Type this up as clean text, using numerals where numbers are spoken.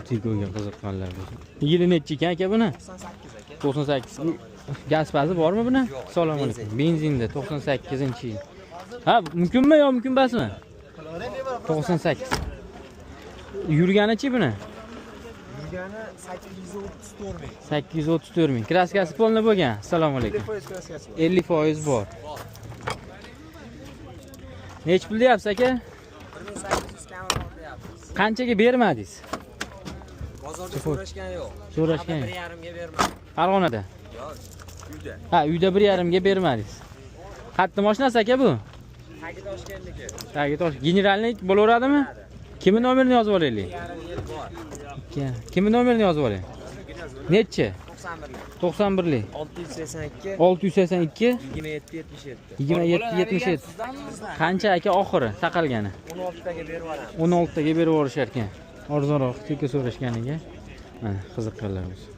Tigoga qiziqqanlar bo'lsa. Yili nechi ekan, aka, buni? 98, aka. 98. Gaz pazi bormi buni? Yo'q. Assalomu alaykum. Benzinda, 98-yil. Ha, mumkinmi yo mumkin emasmi? 98. Yurganichi buni? Yurgani 834 ming. 834 ming. Краска si полный bo'lgan. Assalomu alaykum. 50% краска si bor. 50% bor. Nechi pul deyapsiz, aka? 1800 kamroq deyapmiz. Qanchaga bermadingiz? Bozorda so'rashgan yo'q. So'rashgan yo'q. 1,5 ga bermadim. Farg'onada. Yo'q, uyda. Ha, uyda 1,5 ga bermadingiz. Qayerda mashinasi, aka, bu? Tagi Toshkentniki. Tagi tosh. Генеральный bo'laveradimi? Kimni nomerini yozib olaylik? Yarim yil bor. Kimni nomerini yozib olay? Nechi? 91lik. 91lik. 682 682 27 77. 27 77. Qancha, aka, oxiri taqalgani? 16 taga berib yuboramiz. 16 taga berib yuborishar ekan. Arzonroq, teka so'rashganiga. Mana, qiziqqanlar bo'lsa.